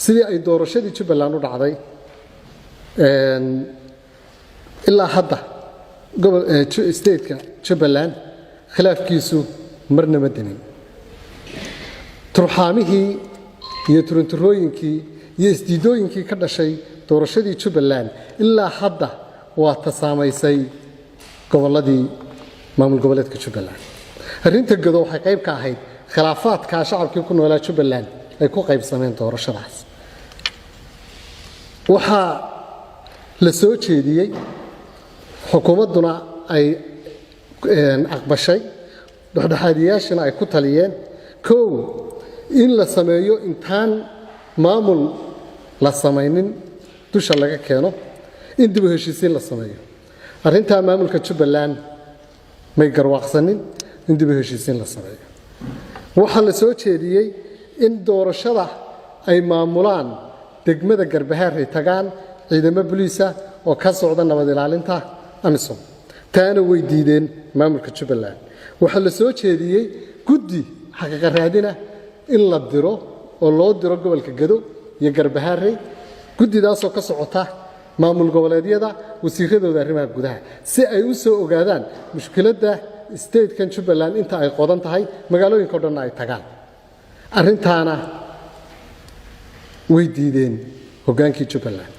Sidii ay doorashadii Jubbaland u dhacday, ilaa hadda gobol stateka Jubbaland khilaafkiisu marna ma demin. Turxaamihii iyo turunturooyinkii iyo isdiidooyinkii ka dhashay doorashadii Jubbaland ilaa hadda waa ta saamaysay gobolladii maamul goboleedka Jubbaland. Arrinta Gedo waxay qayb ka ahayd khilaafaadkaa shacabkii ku noolaa Jubbaland ay ku qaybsameen doorashadaas. Waxaa la soo jeediyey, xukuumadduna ay aqbashay, dhexdhexaadiyaashina ay ku taliyeen, kow, in la sameeyo intaan maamul la samaynin dusha laga keeno in dib u heshiisiin la sameeyo. Arrintaa maamulka Jubbaland may garwaaqsanin in dib u heshiisiin la sameeyo. Waxaa la soo jeediyey in doorashada ay maamulaan degmada Garbahaar ay tagaan ciidamo boliisa oo ka socda nabad ilaalinta AMISOM. Taana way diideen maamulka Jubbaland. Waxaa la soo jeediyey guddi xaqiiqa raadina in la diro oo loo diro gobolka Gedo iyo Garbahaarey, guddidaasoo ka socota maamul goboleedyada wasiiradooda arrimaha gudaha, si ay u soo ogaadaan mushkiladda statekan Jubbaland inta ay qodan tahay, magaalooyinka o dhanna ay tagaan. Arrintaana way diideen hoggaankii Jubbaland.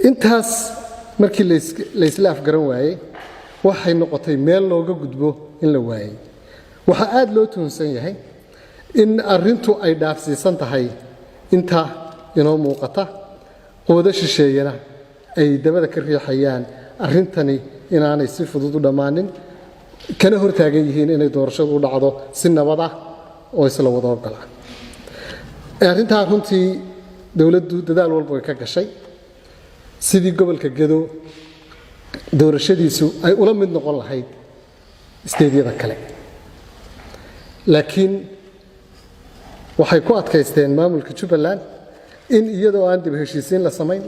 Intaas markii laysla afgaran waayey, waxay noqotay meel looga gudbo in la waayey. Waxaa aada loo tuhunsan yahay in arrintu ay dhaafsiisan tahay inta inoo muuqata, quwado shisheeyana ay dabada ka riixayaan arrintani inaanay si fudud u dhammaanin, kana hortaagan yihiin inay doorashadu u dhacdo si nabad ah oo isla wada ogola. Arrintaa runtii dowladdu dadaal walba way ka gashay sidii gobolka Gedo doorashadiisu ay ula mid noqon lahayd stateyada kale, laakiin waxay ku adkaysteen maamulka Jubbaland in iyadoo aan dib heshiisiin la samayn,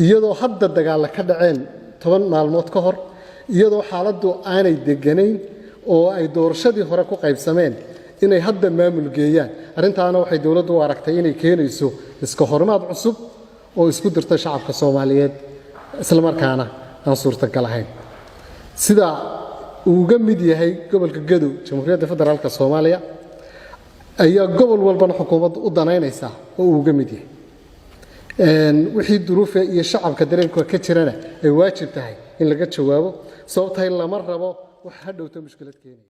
iyadoo hadda dagaalla ka dhaceen 10 maalmood ka hor, iyadoo xaaladdu aanay deganayn oo ay doorashadii hore ku qaybsameen, inay hadda maamul geeyaan. Arrintaana waxay dowladdu u aragtay inay keenayso iska hormaad cusub oo isku dirta shacabka Soomaaliyeed, islamarkaana aan suurtagal ahayn. Sida uu uga mid yahay gobolka Gedo Jamhuuriyadda Federaalka Soomaaliya ayaa gobol walbana xukuumaddu u danaynaysaa oo uu uga mid yahay. Wixii duruufe iyo shacabka dareenkooda ka jirana ay waajib tahay in laga jawaabo, sababtahay lama rabo wax hadhowta mushkilad keenaya.